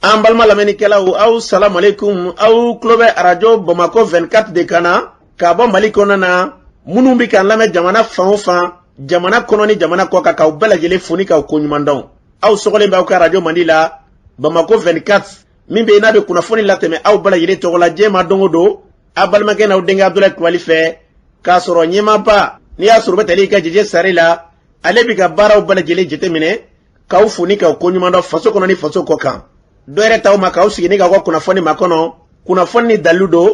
An balima lamɛnnikɛlaw, aw salamualeykum. Aw tulo bɛ arajo Bamakɔ 24 de kan na ka bɔ Mali kɔnɔna na. Minnu bɛ k'an lamɛn jamana fan o fan, jamana kɔnɔ ni jamana kɔ kan, k'aw bɛɛ lajɛlen fo ni k'aw koɲuman dɔn. Aw sɔgɔlen bɛ aw ka arajo mandi la, Bamakɔ 24, min bɛ yen n'a bɛ kunnafoni latɛmɛ aw bɛɛ lajɛlen tɔgɔ la diɲɛ ma don o don, aw balimakɛ n'aw denkɛ Abudulayi Kulubali fɛ. K'a sɔrɔ ɲɛmaaba, n'i y'a sɔrɔ u bɛ tali kɛ Jeje Sare la, ale bɛ ka baaraw bɛɛ lajɛlen jateminɛ, k'aw fo ni k'aw koɲuman dɔn faso kɔnɔ ni faso kɔ kan. Dɔ yɛrɛ t'aw ma k'aw sigi ni k'aw ka kunnafoni makɔnɔ, kunnafoni ni dalilu don,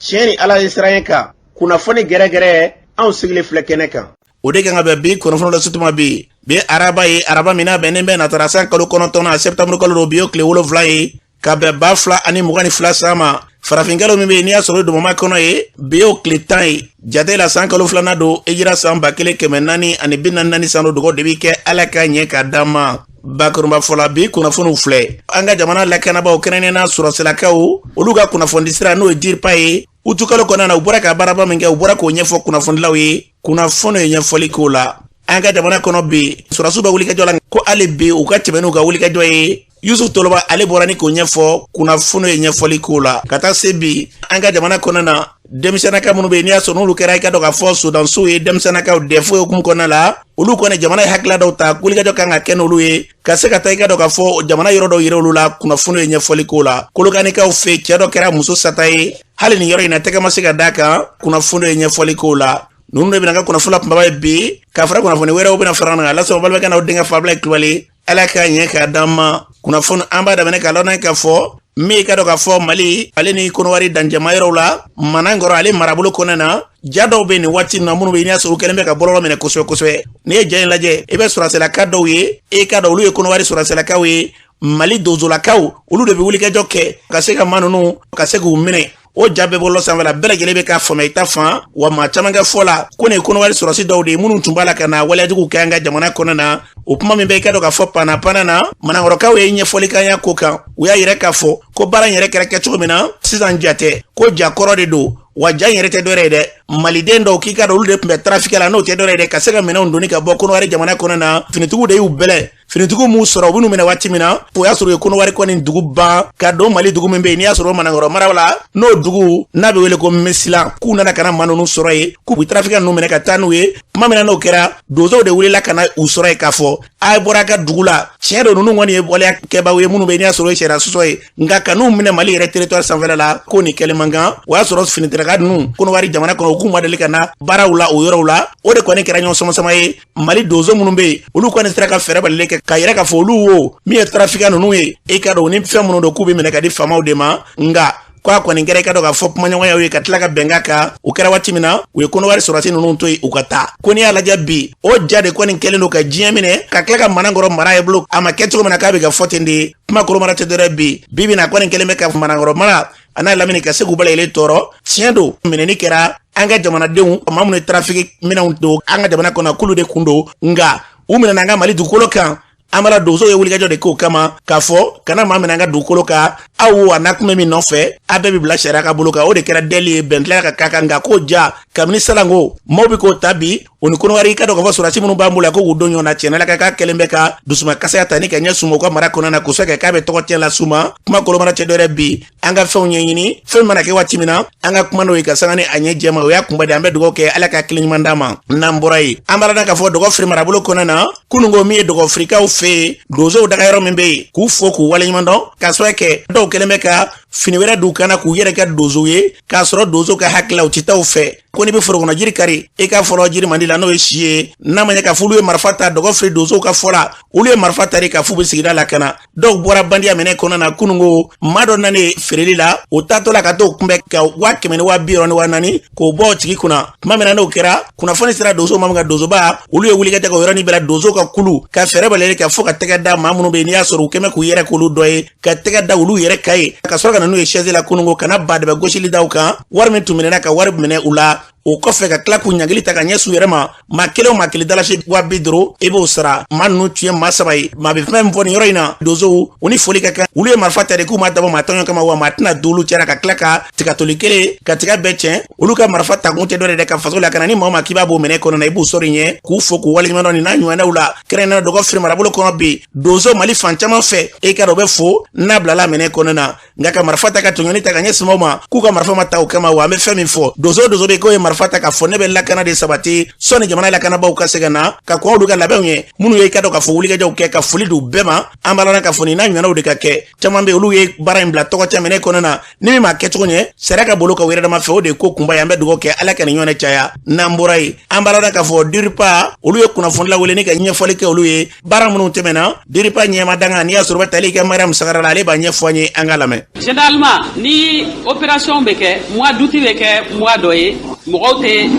tiɲɛ ni Ala ye siran kan, kunnafoni gɛrɛgɛrɛ, anw sigilen filɛ kɛnɛ kan. O de kan ka bɛn bi kunnafoni lase tuma bi. Bi araba ye, araba min n'a bɛnnen bɛ natara san kalo 9na, sɛptanburu kalo don, bi ye tile 7 ye ka bɛn 2022 san ma. Farafinkalo min bɛ yen n'i y'a sɔrɔ duguma kɔnɔ ye, bi y'o tile 10 ye jate la. San kalo filanan don, hijira san 1444 san don. Dugawu de bi kɛ, Ala ka ɲɛ ka d'an ma. Bakurunba fɔla, bi kunnafoniw filɛ. An ka jamana lakanabaaw, kɛrɛnkɛrɛnnenya sɔrɔsilakaw, olu ka kunnafonidisira n'o ye DIRPA ye, utukalo kɔnɔna na, u bɔra ka baaraba min kɛ, u bɔra k'o ɲɛfɔ kunnafonidilaw ye. Kunnafoni ye ɲɛfɔli k'o la. An ka jamana kɔnɔ bi, sɔrɔsiw bɛ wulikajɔ la ko hali bi u ka tɛmɛ n'u ka wulikajɔ ye. Yusuf Toloba, ale bɔra ni k'o ɲɛfɔ. Kunnafoni ye ɲɛfɔli k'o la. Ka taa se bi, an ka jamana kɔnɔna na, denmisɛnnaka minnu bɛ yen n'i y'a sɔrɔ n'olu kɛra, i ka dɔn k'a fɔ sodansow ye, denmisɛnnakaw dɛfo hukumu kɔnɔna la, olu kɔni jamana ye hakilila dɔw ta, wulikajɔ kan ka kɛ n'olu ye ka se ka taa, i ka dɔn k'a fɔ jamana yɔrɔ dɔw yira olu la. Kunnafoni ye ɲɛfɔli k'o la. Kolokanikaw fɛ, cɛ dɔ kɛra muso sata ye, hali nin yɔrɔ in na tɛgɛ ma se ka d'a kan. Kunnafoni ye ɲɛfɔli k'o la. Ninnu de bɛna ka kunnafoni kunbaba ye bi, ka fara kunnafoni wɛrɛw bɛna fara an kan. Lasɔrɔ balimakɛ n'aw denkɛ Fabila Kulubali. Ala ka ɲɛ k'a d'an ma. Kunnafoni an b'a daminɛ k'a lɔn k'a fɔ min i ka dɔn k'a fɔ Mali ale ni Kɔnɔwari dancɛma yɔrɔw la, Manankɔrɔ ale marabolo kɔnɔna na, ja dɔw bɛ nin waati na minnu bɛ n'i y'a sɔrɔ u kɛlen bɛ ka bɔlɔlɔ minɛ kosɛbɛ kosɛbɛ. N'i ye ja in lajɛ, i bɛ sɔrɔsilaka dɔw ye, i ka dɔn olu ye Kɔnɔwari sɔrɔsilakaw ye. Mali donsolakaw, olu de bɛ wulikajɔ kɛ ka se ka maa ninnu ka se k'u minɛ. O ja bɛɛ bɔlɔlɔ sanfɛ la, bɛɛ lajɛlen bɛ k'a faamuya i ta fan wa. Maa caman ka fɔ la ko nin ye Kɔnɔwari sɔrɔsi dɔw de ye minnu tun b'a la ka na waleyajuguw kɛ an ka jamana kɔnɔ na. O kuma min bɛ, i ka dɔn k'a fɔ panna panna na, Manankɔrɔkaw ye ɲɛfɔli k'an y'a ko kan. U y'a yira k'a fɔ ko baara in yɛrɛ kɛra kɛcogo min na, sisan ja tɛ, ko ja kɔrɔ de don wa. Ja in yɛrɛ tɛ dɔwɛrɛ ye dɛ, maliden dɔw k'i ka dɔn olu de tun bɛ trafic la, n'o tɛ dɔwɛrɛ ye dɛ, ka se ka minɛnw doni ka bɔ Kɔnɔwari jamana kɔnɔ na. Finitigiw de y'u bɛlɛ, finitigiw m'u sɔrɔ, u b'u minɛ waati min na, o y'a sɔrɔ u ye Kɔnɔwari kɔni dugu ban ka don Mali dugu min bɛ yen n'i y'a sɔrɔ Manankɔrɔ mara la, n'o dugu n'a bɛ wele ko Mesilan, k'u nana ka na maa ninnu sɔrɔ yen, k'u bɛ trafiquant ninnu minɛ ka taa n'u ye. Tuma min na n'o kɛra, donsow de wulila ka na u sɔrɔ yen k'a fɔ a ye bɔra a ka dugu la. Tiɲɛ don, ninnu kɔni ye waleya kɛbaaw ye minnu bɛ yen n'i y'a sɔrɔ o ye sariya sɔsɔ ye, nka ka n'u minɛ Mali yɛrɛ territoire sanfɛla la, ko nin kɛlen man kan. O y'a sɔrɔ finitigilaka ninnu Kɔnɔwari jamana kɔnɔ, u k'u ma deli ka na baaraw la o yɔrɔw la. O de kɔni kɛra ɲɔgɔn sama-sama ye. Mali donso minnu bɛ yen, olu kɔni sera ka fɛɛrɛ balilen kɛ k'a yira k'a fɔ olu wo min ye trafiquant ninnu ye, i ka dɔn ni fɛn minnu don, k'u bɛ minɛ ka di faamaw de ma. Nka ko a kɔni kɛra, i ka dɔn k'a fɔ kumaɲɔgɔnyaw ye ka tila ka bɛnkan kan. O kɛra waati min na, u ye Kɔnɔwari sɔrɔsi ninnu to yen u ka taa. Ko n'i y'a lajɛ bi, o ja de kɔni kɛlen don ka diɲɛ minɛ, ka tila ka Manankɔrɔ mara ye bolo. A ma kɛ cogo min na k'a bɛ ka fɔ ten de, kuma kolomara tɛ dɔwɛrɛ bi. Bi bi na kɔni kɛlen bɛ ka Manankɔrɔ mara a n'a lamini ka se k'u bɛɛ lajɛlen tɔɔrɔ. Tiɲɛ don, minɛni kɛra an ka jamanadenw maa minnu ye trafic minɛnw don an ka jamana kɔnɔ, k'olu de kun don, nka u minɛna an ka Mali dugukolo kan. An b'a la donsow ye wulikajɔ de k'o kama k'a fɔ kana maa minɛ an ka dugukolo kan. Aw wo a n'a kun bɛ min nɔfɛ, a bɛɛ bɛ bila sariya ka bolo kan. O de kɛra deli ye, bɛn tila ka k'a kan. Nka k'o ja kabini salanko maaw bɛ k'o ta bi, o ni Kɔnɔwari, i ka dɔn k'a fɔ sɔrɔdasi minnu b'an bolo yan, ko k'u don ɲɔgɔn na. Tiɲɛ na, k'a kɛlen bɛ ka dusumakasaya ta ni ka ɲɛ suma u ka mara kɔnɔna na kosɛbɛ, k'a bɛ tɔgɔ tiɲɛ las'u ma. Kuma kolomara tɛ dɔwɛrɛ bi, an ka fɛnw ɲɛɲini, fɛn mana kɛ waati min na, an ka kuma n'o ye ka sanga ni a ɲɛ jɛma. O y'a kunba de. An bɛ dugawu kɛ, Ala ka kelen ɲuman d'an ma. N'an bɔra yen, an b'a la k'a fɔ Dɔgɔfiri marabolo kɔnɔna na, kununko min ye Dɔgɔfirikaw fɛ yen, donsow daga yɔrɔ min bɛ yen, k'u fo k'u waleɲuman dɔn, k'a sababu kɛ dɔw kɛlen bɛ ka fini wɛrɛ don kan na k'u yɛrɛ kɛ donsow ye, k'a sɔrɔ donsow ka hakililaw tɛ taa u fɛ. Ko n'i bɛ foro kɔnɔ jiri kari, i ka fɔlɔ jiri mandi la, n'o ye si ye. N'a ma ɲɛ k'a fɔ olu ye marifa ta, Dɔgɔfiri donsow ka fɔ la, olu ye marifa ta de k'a f'u bɛ sigida lakana. Dɔw bɔra bandiya minɛ kɔnɔna na. Kununko maa dɔ nanen feereli la, o taatɔ la ka t'o kunbɛn ka 100 000 ni 640,000 k'o bɔ o tigi kunna. Tuma min na n'o kɛra, kunnafoni sera donsow ma min ka donsoba, olu ye wulikajɔ kɛ o yɔrɔnin bɛɛ la, donsow ka kulu ka fɛɛrɛ bɛɛ kɛ fo ka tɛgɛ da maa minnu bɛ yen n'i y'a sɔrɔ u kɛmɛ k'u yɛrɛ k'olu dɔ ye, ka tɛgɛ da olu yɛrɛ ka ye, ka sɔrɔ ka na n'u ye chaise la kununko, ka na ba de bɛ gosili da u kan. Wari min tun minɛna, ka wari minɛ u la. O kɔfɛ ka tila k'u ɲangili ta ka ɲɛsin u yɛrɛ ma. Maa kelen o maa kelen dalasi 50 000, i b'o sara. Maa ninnu tun ye maa saba ye. Maa bɛ fɛn min fɔ nin yɔrɔ in na, donsow u ni foli ka kan. Olu ye marifa ta de k'u ma dabɔ maa tɔɲɔ kama, wa maa tɛna don olu cɛla ka tila ka tigatoli kelen ka tiga bɛɛ tiɲɛ. Olu ka marifa takun tɛ dɔ de dɛ ka faso lakana. Ni maa o maa k'i b'a b'o minɛ kɔnɔ na, i b'u sɔrɔ ɲɛ k'u fo k'u waleɲuman dɔn nin n'a ɲɔgɔnnaw la, kɛrɛnkɛrɛnnenya Dɔgɔ Firi marabolo kɔnɔ. Bi donso Mali fan caman fɛ, e ka dɔn u bɛ fo n'a bilala minɛ kɔnɔ na. Nka ka marifa ta ka tɔɲɔni ta ka ɲɛsin maaw ma k'u ka marifa ma ta o kama, wa an bɛ fɛn min fɔ, donso donso bɛ k'o ye marifa ta k'a fɔ ne bɛ lakana de sabati sɔnni jamana lakanabaaw ka se ka na ka kɔn olu ka labɛnw ye, minnu ye i ka dɔn k'a fɔ wulikajɔw kɛ, ka foli d'u bɛɛ ma. An b'a la k'a fɔ nin n'a ɲɔgɔnnaw de ka kɛ. Caman bɛ olu ye baara in bila tɔgɔ cɛ minɛ kɔnɔ na, ni min m'a kɛcogo ɲɛ, sariya ka bolo ka wɛrɛ dama fɛ. O de ye ko kunba ye. An bɛ dugawu kɛ, Ala ka nin ɲɔgɔnna caya. N'an bɔra yen, an b'a la k'a fɔ DIRPA, olu ye kunnafoni wele ni ka ɲɛfɔli kɛ olu ye baara minnu tɛmɛna. DIRPA ɲɛma danga, n'i y'a sɔrɔ bɛ tali kɛ Mariam Sagara la, ale b'a ɲɛfɔ an ye, an ka lamɛn. Généralement, ni opération bɛ kɛ, mois d'août bɛ kɛ mois dɔ ye, mɔgɔw tɛ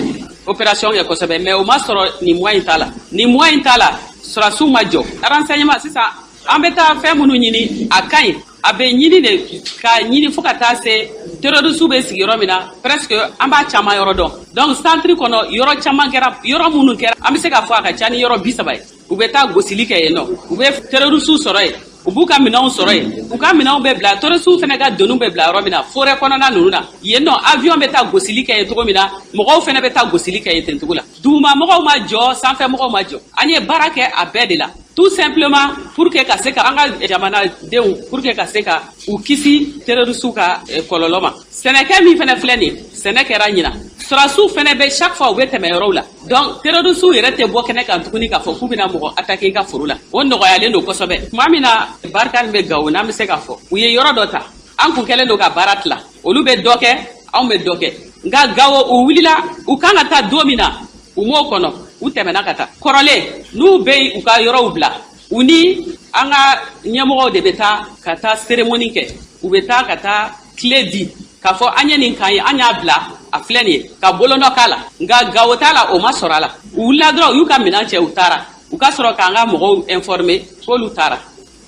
opération kɛ kosɛbɛ, mais o ma sɔrɔ nin mois in ta la. Nin mois in ta la, sɔrɔdasiw ma jɔ. Renseignement sisan, an bɛ taa fɛn minnu ɲini, a ka ɲi, a bɛ ɲini de ka ɲini fo ka taa se terroriste bɛ sigi yɔrɔ min na. Presque an b'a caman yɔrɔ dɔn. Donc centre kɔnɔ, yɔrɔ caman kɛra, yɔrɔ minnu kɛra, an bɛ se k'a fɔ a ka ca ni yɔrɔ 30 ye. U bɛ taa gosili kɛ yen nɔ, u bɛ terroriste sɔrɔ yen, u b'u ka minɛnw sɔrɔ yen, u ka minɛnw bɛ bila, terroriste fana ka doniw bɛ bila yɔrɔ min na, forêt kɔnɔna ninnu na yen nɔ. Avion bɛ taa gosili kɛ yen cogo min na, mɔgɔw fana bɛ taa gosili kɛ yen ten cogo la. Duguma mɔgɔw ma jɔ, sanfɛ mɔgɔw ma jɔ. An ye baara kɛ a bɛɛ de la, tout simplement pour que ka se ka an ka jamanadenw, pour que ka se ka u kisi terroriste ka kɔlɔlɔ ma. Sɛnɛkɛ min fana filɛ nin ye, sɛnɛ kɛra ɲina. Sɔrɔdasiw fana bɛ, chaque fois u bɛ tɛmɛ yɔrɔw la, donc terroriste yɛrɛ tɛ bɔ kɛnɛ kan tuguni k'a fɔ k'u bɛna mɔgɔ attaquer i ka foro la. O nɔgɔyalen don kosɛbɛ. Tuma min na Barkhane bɛ Gawo, n'an bɛ se k'a fɔ u ye yɔrɔ dɔ ta, an kun kɛlen don ka baara tila, olu bɛ dɔ kɛ, anw bɛ dɔ kɛ. Nka Gawo, u wulila, u kan ka taa don min na, u m'o kɔnɔ, u tɛmɛna ka taa. Kɔrɔlen, n'u bɛ u ka yɔrɔw bila, u ni an ka ɲɛmɔgɔw de bɛ taa ka taa cérémonie kɛ. U bɛ taa ka taa clé di k'a fɔ an ye nin kan ye, an y'a bila, a filɛ nin ye, ka bolonɔ k'a la. Nka Gawo t'a la, o ma sɔrɔ a la. U wulila dɔrɔn, u y'u ka minɛn cɛ, u taara. U ka sɔrɔ k'an ka mɔgɔw informer k'olu taara.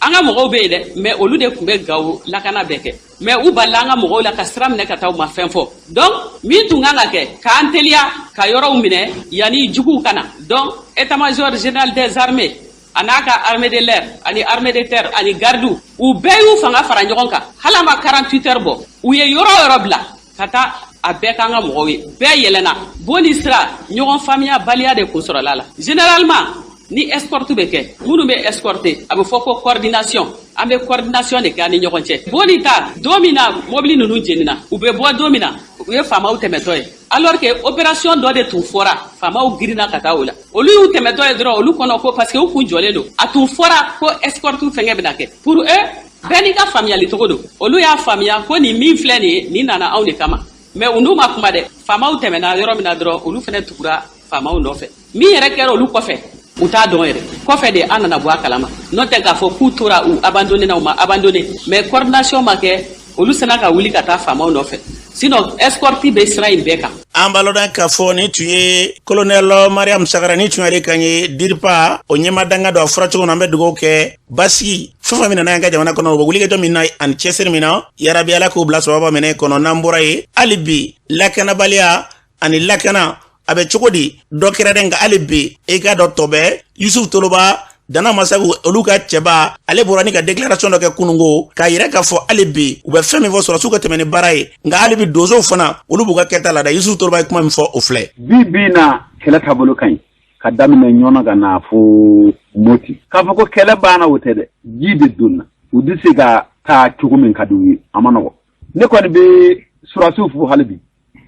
An ka mɔgɔw bɛ yen dɛ, mais olu de tun bɛ Gawo lakana bɛɛ kɛ, mais u balila an ka mɔgɔw la ka sira minɛ ka taa, u ma fɛn fɔ. Donc min tun kan ka kɛ k'an teliya ka yɔrɔw minɛ yanni juguw ka na, donc état major général des armées a n'a ka armée de l'air ani armée de terre ani garde, u bɛɛ y'u fanga fara ɲɔgɔn kan. Hali a ma 48 heures bɔ, u ye yɔrɔ o yɔrɔ bila ka taa, a bɛɛ k'an ka mɔgɔw ye, bɛɛ yɛlɛnna bon ni sira. Ɲɔgɔn faamuya baliya de kun sɔrɔla la. Généralement, ni escorte bɛ kɛ, minnu bɛ escorter, a bɛ fɔ ko coordination. An bɛ coordination de kɛ an ni ɲɔgɔn cɛ. Bon ni ta don min na mobili ninnu jenina, u bɛ bɔ don min na, u ye faamaw tɛmɛtɔ ye, alors que opération dɔ de tun fɔra, faamaw girinna ka taa o la. Olu y'u tɛmɛtɔ ye dɔrɔn, olu kɔnɔ ko parce que u kun jɔlen don, a tun fɔra ko escorte fɛngɛ bɛna kɛ. Pour eux, bɛɛ n'i ka faamuyali cogo don. Olu y'a faamuya ko nin min filɛ nin ye, nin nana anw de kama. Mais u n'u ma kuma dɛ. Faamaw tɛmɛna yɔrɔ min na dɔrɔn, olu fɛnɛ tugura faamaw nɔfɛ. Min yɛrɛ kɛra olu kɔfɛ, u t'a dɔn yɛrɛ. Kɔfɛ de an nana bɔ a kalama. N'o tɛ k'a fɔ k'u tora u abandonné na, u ma abandonné, mais coordination ma kɛ. Olu sena ka wuli ka taa faamaw nɔfɛ, sinon escorte bɛ sira in bɛɛ kan. An b'a lɔdɔn k'a fɔ nin tun ye colonel Mariam Sagara, ni tun y'ale kan ye, DIRPA o ɲɛma danga don. A fɔra cogo min na, an bɛ dugawu kɛ basigi fɛn fɛn min nana an ka jamana kɔnɔ, u bɛ wulikajɔ min na ani cɛsiri min na, yarabi Ala k'u bila sababa minɛ kɔnɔ. N'an bɔra yen, hali bi lakanabaliya ani lakana a bɛ cogo di? Dɔ kɛra dɛ, nka hali bi i k'a dɔn tɔ bɛ. Yusuf Toloba Dana Masagu, olu ka cɛba, ale bɔra ni ka déclaration dɔ kɛ kunungo k'a yira k'a fɔ hali bi u bɛ fɛn min fɔ, sɔrɔdasiw ka tɛmɛ ni baara ye, nka hali bi donsow fana, olu b'u ka kɛta la dɛ. Yusuf Toloba ye kuma min fɔ, o filɛ. Bi bi na, kɛlɛ taabolo ka ɲi ka daminɛ Ɲɔnɔ ka na fo Moti. K'a fɔ ko kɛlɛ banna, o tɛ dɛ. Ji de donna, u tɛ se ka taa cogo min ka di u ye, a ma nɔgɔ. Ne kɔni bɛ surasiw fo hali bi,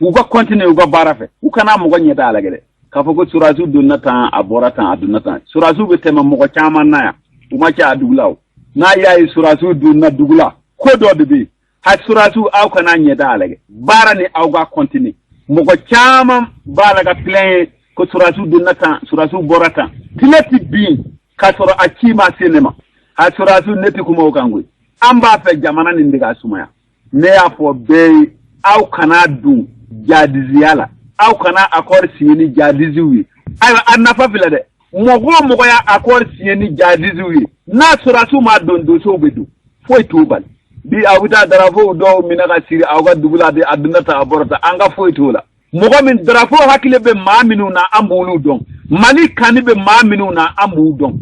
u ka continuer u ka baara fɛ, u kana mɔgɔ ɲɛda a lajɛ dɛ. K'a fɔ ko surasiw donna tan, a bɔra tan, a donna tan. Surasiw bɛ tɛmɛ mɔgɔ caman na yan, u ma cɛ a dugu la. O n'a y'a ye surasiw donna dugu la, ko dɔ de bɛ yen. Ha, surasiw, aw kana ɲɛda a lajɛ, baara ni aw ka continuer. Mɔgɔ caman b'a la ka plaindre ko surasiw donna tan, surasiw bɔra tan. Tile ti bin k'a sɔrɔ a ci ma se ne ma. Ha, surasiw, ne ti kuma o kan koyi. An b'a fɛ jamana nin de ka sumaya. Ne y'a fɔ bɛɛ ye, aw kana don jadisiya la, aw kana accord signé ni jadisiw ye. Ayiwa, a nafa filɛ dɛ. Mɔgɔ o mɔgɔ y'a accord signé ni jadisiw ye, n'a surasiw ma don, donsow bɛ don, foyi t'o bali. Bi aw bɛ taa drapeau dɔw minɛ ka siri aw ka dugu la de, a donna tan, a bɔra tan, an ka foyi t'o la. Mɔgɔ min drapeau hakili bɛ maa minnu na, an b'olu dɔn. Mali kani bɛ maa minnu na, an b'u dɔn.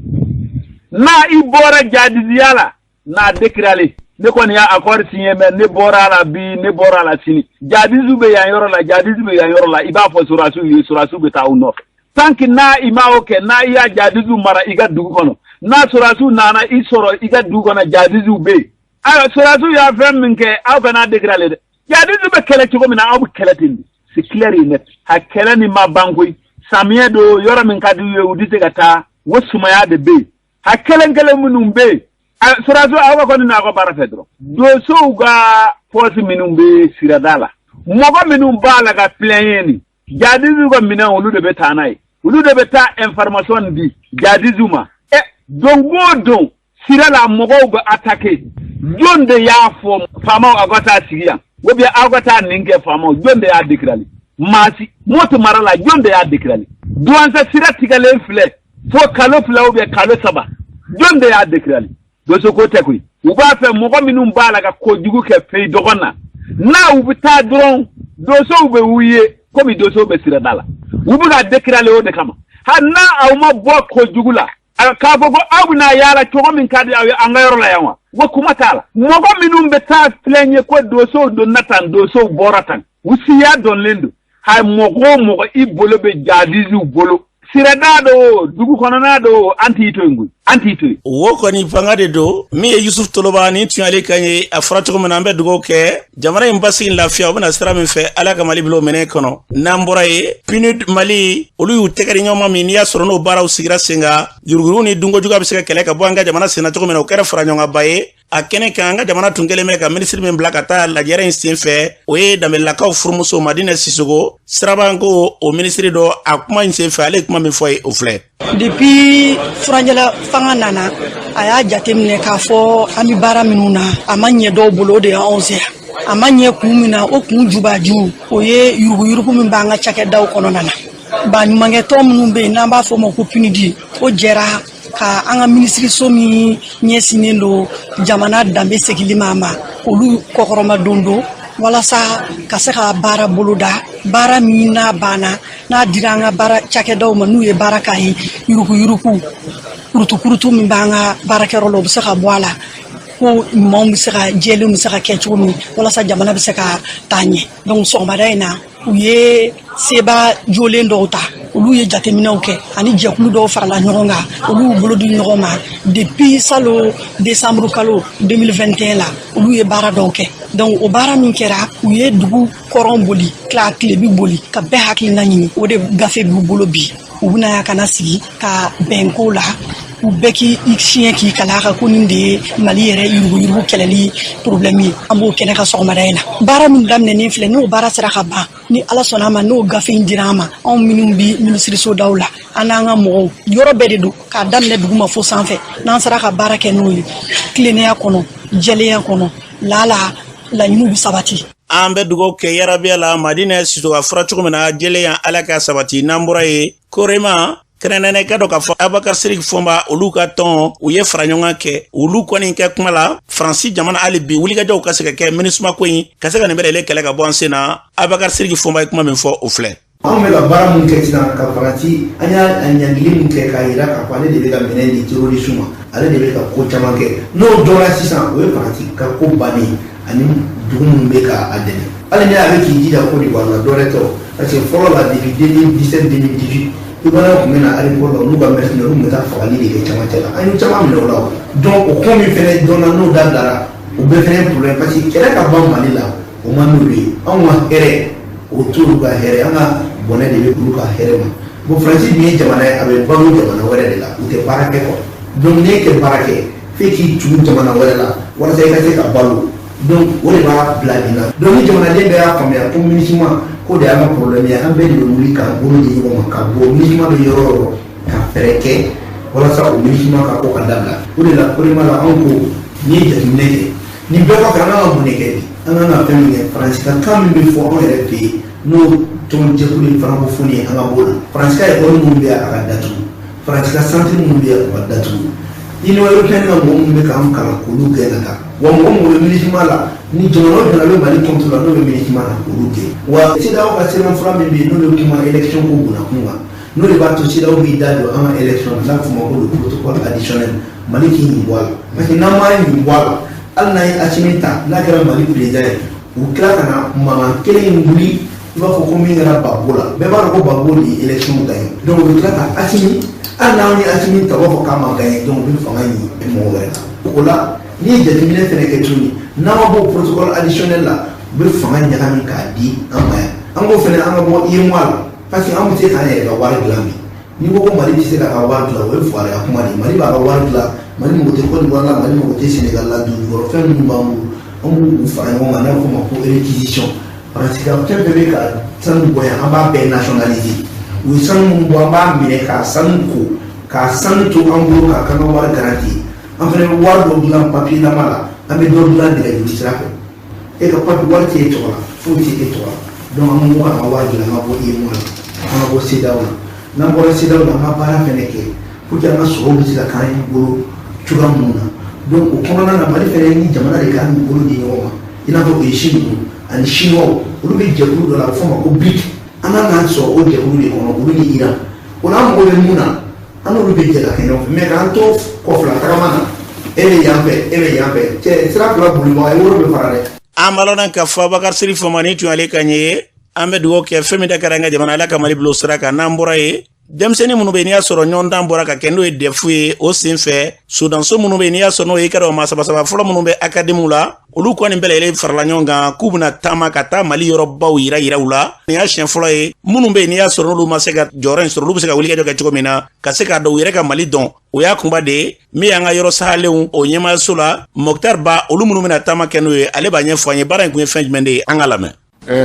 N'a i bɔra jadisiya la, n'a déclaré, ne kɔni y'a accord signé, mais ne bɔra a la bi, ne bɔra a la sini. Jadisiw bɛ yan yɔrɔ la, jadisiw bɛ yan yɔrɔ la, i b'a fɔ sɔrɔdasiw ye, sɔrɔdasiw bɛ taa aw nɔfɛ. Tant que n'a i ma o kɛ, n'a i y'a jadisiw mara i ka dugu kɔnɔ, n'a sɔrɔdasiw nana i sɔrɔ i ka dugu kɔnɔ, jadisiw bɛ yen. Ayiwa, sɔrɔdasiw y'a fɛn min kɛ, aw kana déclaré dɛ. Jadisiw bɛ kɛlɛ cogo min na, aw bɛ kɛlɛ ten de. C'est clair et net. A kɛlɛ nin ma ban koyi. Samiyɛ don, yɔrɔ min ka di u ye, u tɛ se ka taa o, sumaya de bɛ yen. A kelen kelen minnu bɛ yen, sɔrɔdasiw, aw ka kɔni n'aw ka baara fɛ dɔrɔn. Donsow ka poste minnu bɛ sirada la, mɔgɔ minnu b'a la ka plaigner nin, jadisiw ka minɛn, olu de bɛ taa n'a ye, olu de bɛ taa information di jadisiw ma. Ɛ, don o don sira la, mɔgɔw bɛ attaquer. Jɔn de y'a fɔ faamaw aw ka taa sigi yan, ou bien aw ka taa nin kɛ? Faamaw, jɔn de y'a déclaré? Maa si. Moti mara la, jɔn de y'a déclaré? Douentza sira tigɛlen filɛ fo kalo 2 ou bien kalo 3, jɔn de y'a déclaré? Donso ko tɛ koyi. U b'a fɛ mɔgɔ minnu b'a la ka kojugu kɛ pays dɔgɔn na, n'a u bɛ taa dɔrɔn, donsow bɛ w'u ye komi donsow bɛ sirada la, u bɛ ka déclaré o de kama. Hali n'a aw ma bɔ kojugu la, k'a fɔ ko aw bɛna yaala cogo min ka di aw ye an ka yɔrɔ la yan wa, o kuma t'a la. Mɔgɔ minnu bɛ taa filɛ ko donsow donna tan, donsow bɔra tan, u siya dɔnlen don. Ha, mɔgɔ o mɔgɔ i bolo bɛ jadisiw bolo, sirada do, dugu kɔnɔna do, an t'i to yen koyi, an t'i to yen. Wo kɔni fanga de don. Min ye Yusuf Toloba ni tun y'ale kan ye, a fɔra cogo min na, an bɛ dugawu kɛ jamana in basigi, lafiya o bɛna sira min fɛ, Ala ka Mali bila o minɛ kɔnɔ. N'an bɔra yen, PNUD Mali, olu y'u tɛgɛ di ɲɔgɔn ma min, n'i y'a sɔrɔ n'o baaraw sigira sen kan, yuruguyurugu ni dunkojuguya bɛ se ka kɛlɛ ka bɔ an ka jamana senna cogo min na, o kɛra fara ɲɔgɔnkanba ye a kɛnɛ kan. An ka jamana tun kɛlen bɛ ka minisiri min bila ka taa lajɛrɛ in sen fɛ, o ye Danbelelakaw furumuso Madinɛ Sisogo Sirabanko. O minisiri dɔ, a kuma in sen fɛ, ale ye kuma min fɔ ye, o filɛ. Depuis furanjɛla fanga nana, a y'a jateminɛ k'a fɔ an bɛ baara minnu na, a ma ɲɛ dɔw bolo, o de y'anw se yan. A ma ɲɛ kun min na, o kun jubaju, o ye yuruguyurugu min b'an ka cakɛdaw kɔnɔna na. Baɲumankɛtɔn minnu bɛ yen n'an b'a fɔ o ma ko PNUD, o jɛra ka an ka minisiriso min ɲɛsinnen don jamana danbe segili ma ma, olu kɔkɔrɔma don don walasa ka se ka baara boloda. Baara min n'a banna, n'a dira an ka baara cakɛdaw ma, n'u ye baara k'a ye, yuruguyurugu kurutukurutu min b'an ka baarakɛyɔrɔ la, o bɛ se ka bɔ a la, ko ɲumanw bɛ se ka jɛlenw bɛ se ka kɛ cogo min, walasa jamana bɛ se ka taa ɲɛ. Donc sɔgɔmada in na, u ye seba jolen dɔw ta, olu ye jateminɛw kɛ ani jɛkulu dɔw farala ɲɔgɔn kan, olu y'u bolo di ɲɔgɔn ma. Depuis salon décembre kalo 2021 la, olu ye baara dɔw kɛ. Donc o baara min kɛra, u ye dugu kɔrɔn boli, tila tilebi boli, ka bɛɛ hakilina ɲini. O de gafe b'u bolo bi. U bɛna yan ka na sigi ka bɛn ko la, u bɛɛ k'i siɲɛ k'i kala kan ko nin de ye Mali yɛrɛ yuruguyurugu kɛlɛli problème ye. An b'o kɛnɛ ka sɔgɔmada in na. Baara min daminɛnen filɛ, n'o baara sera ka ban, ni Ala sɔnna a ma, n'o gafe in dira an ma, anw minnu bi minisiriso daw la, an n'an ka mɔgɔw, yɔrɔ bɛɛ de don, k'a daminɛ dugu ma fo sanfɛ, n'an sera ka baara kɛ n'o ye tilennenya kɔnɔ, jɛlenya kɔnɔ, lala laɲiniw bɛ sabati. An bɛ dugawu kɛ yarabiya la Madinɛ Sisogo, a fɔra cogo min na, jɛlenya, Ala ka sabati. N'an bɔra yen, Korema kɛrɛnkɛrɛnnen ka dɔn k'a fɔ Abubakar Siriki Fɔnba, olu ka tɔn, u ye fara ɲɔgɔn kɛ. Olu kɔni kɛ kuma la, Faransi jamana, hali bi wulikajɔw ka se ka kɛ MINUSMA ko in ka se ka nin bɛɛ lajɛlen kɛlɛ ka bɔ an sen na. Abubakar Siriki Fɔnba ye kuma min fɔ, o filɛ. Anw bɛ ka baara mun kɛ sisan ka Faransi, an y'a ɲangili mun kɛ k'a yira k'a fɔ ale de bɛ ka minɛn di terroriste ma, ale de bɛ ka ko caman kɛ, n'o dɔnna sisan, o ye Faransi ka ko bannen ani dugu minnu bɛ k'a dɛmɛ. Hali ni a bɛ k'i jija Côte d'Ivoire la, dɔwɛrɛ tɛ o, parce que fɔlɔ la, depuis 2017, 2018, Ivoirien tun bɛ na aéroport la, olu ka mercenaires, olu tun bɛ taa fagali de kɛ camancɛ la. An y'u caman minɛ o la. O donc o ko min fɛnɛ dɔnna, n'o dabilara, o bɛɛ fɛnɛ ye problème, parce que kɛlɛ ka ban Mali la, o man d'olu ye. Anw ka hɛrɛ, o t'olu ka hɛrɛ, an ka bɔnɛ de bɛ olu ka hɛrɛ ma. Bon, Faransi dun ye jamana ye, a bɛ balo jamana wɛrɛ de la, u tɛ baara kɛ quoi. Donc n'e tɛ baara kɛ, f'e k'i tugu jamana wɛrɛ la walasa i ka se ka balo. Donc o de b'a bila nin na. Donc ni jamanaden bɛɛ y'a faamuya ko MINUSMA ko de y'an ka problème ye, an bɛɛ de bɛ wuli k'an bolo di ɲɔgɔn ma ka bɔ MINUSMA bɛ yɔrɔ o yɔrɔ, ka fɛɛrɛ kɛ walasa o MINUSMA ka ko ka dabila. O de la, Korema la, anw ko n'i ye jateminɛ kɛ nin bɛɛ kɔfɛ, an kan ka mun de kɛ bi? An kan ka fɛn min kɛ, Faransi ka kan min bɛ fɔ anw yɛrɛ fɛ yen, n'o tɔn jɛkulu ye francophonie ye, an ka b'o la. Faransi ka école minnu bɛ yan, a ka datugu. Faransi ka centre minnu bɛ yan, o ka datugu. Union européenne ka mɔgɔ minnu bɛ k'an kalan, k'olu gɛn ka taa. Wa mɔgɔ mɔgɔ bɛ MINUSMA la, ni jamana o jamana bɛ Mali contre la, n'o bɛ MINUSMA la, k'olu gɛn. Wa CEDEAO ka sɛbɛnfura min bɛ yen, n'o bɛ kuma élection ko bunakun kan, n'o de b'a to CEDEAO b'i da don an ka élection na, n'a bɛ f'o ma ko le protocole additionnel, Mali k'i nin bɔ a la, parce que n'an m'a nin bɔ a la, hali n'an ye Assimi ta, n'a kɛra Mali président ye, u tila ka na mankan kelen in wuli. I b'a fɔ ko min kɛra Gbagbo la, bɛɛ b'a dɔn ko Gbagbo de ye élection gagné. Donc u bɛ tila ka Assimi, hali n'anw ye Assimi ta, u b'a fɔ k'a ma gagné. Donc u bɛ fanga ɲini mɔgɔ wɛrɛ la. O la, n'i ye jateminɛ fɛnɛ kɛ tuguni, n'an ma bɔ protocole additionnel la, u bɛ fanga ɲagami k'a di an ma yan. An k'o fɛnɛ, an ka bɔ UEMOA la, parce que an bɛ se k'an yɛrɛ ka wari dilan bi. N'i ko ko Mali tɛ se k'a ka wari dilan, o ye fugariya kuma de ye. Mali b'a ka wari dilan. Mali mago tɛ Côte d'Ivoire la, Mali mago tɛ Sénégal la. Dugujukɔrɔ fɛn minnu b'an bolo, an b'u fara ɲɔgɔn kan, n'a bɛ f'o ma ko réquisition. Parce que fɛn fɛn bɛ ka sanu bɔ yan, an b'a bɛɛ nationaliser. U ye sanu minnu bɔ, an b'a minɛ k'a sanu ko, k'a sanu to an bolo, k'a k'an ka wari garantie. An fana bɛ wari dɔ dilan papier lama la, an bɛ dɔ dilan nɛgɛjuru sira fɛ. E ka papier wari tɛ e tɔgɔ la, foyi tɛ e tɔgɔ la. Donc an ko k'an ka wari dilan, an ka bɔ UEMOA la, an ka bɔ CEDEAO la. N'an bɔra CEDEAO la, an ka baara fɛnɛ kɛ pour que an ka sɔrɔw bɛ se ka k'an bolo cogoya minnu na. Donc o kɔnɔna na, Mali fɛnɛ ni jamana de k'an bolo di ɲɔgɔn ma, i n'a fɔ Russie ninnu ani Chinois, olu bɛ jɛkulu dɔ la, a bɛ f'o ma ko BRIC. An kan k'an sɔrɔ o jɛkulu de kɔnɔ, olu ni Iran. O la, an mago bɛ mun na, an n'olu bɛ jɛ ka kɛ ɲɔgɔn fɛ. Mais k'an to kɔfila tagama na, e bɛ yan fɛ, e bɛ yan fɛ, cɛ sira fila bolibaga ye, woro bɛ fara dɛ. An b'a lɔn ka fɔ Abubakar Siri Fɔmani tun ale ka ɲɛ ye. An bɛ dugawu kɛ fɛn min da kɛra an ka jamana, Ala ka Mali bila o sira kan. N'an bɔra yen, denmisɛnnin minnu bɛ yen, n'i y'a sɔrɔ ɲɔgɔndan bɔra ka kɛ, n'o ye DEF ye, o sen fɛ sodanso minnu bɛ yen, n'i y'a sɔrɔ n'o ye i ka dɔn maa saba saba fɔlɔ minnu bɛ akademiw la, olu kɔni bɛɛ lajɛlen farala ɲɔgɔn kan k'u bɛna taama ka taa Mali yɔrɔbaw yira yira u la. Nin y'a siɲɛ fɔlɔ ye. Minnu bɛ yen, n'i y'a sɔrɔ n'olu ma se ka jɔyɔrɔ in sɔrɔ, olu bɛ se ka wulikajɔ kɛ cogo min na ka se k'a dɔn u yɛrɛ ka Mali dɔn, o y'a kunba de ye. Min y'an ka yɔrɔ sahalenw o ɲɛmaayaso la, Mɔkitar Ba, olu minnu bɛna taama kɛ n'o ye, ale b'a ɲɛfɔ an ye baara in kun ye fɛn jumɛn de ye. An ka lamɛn.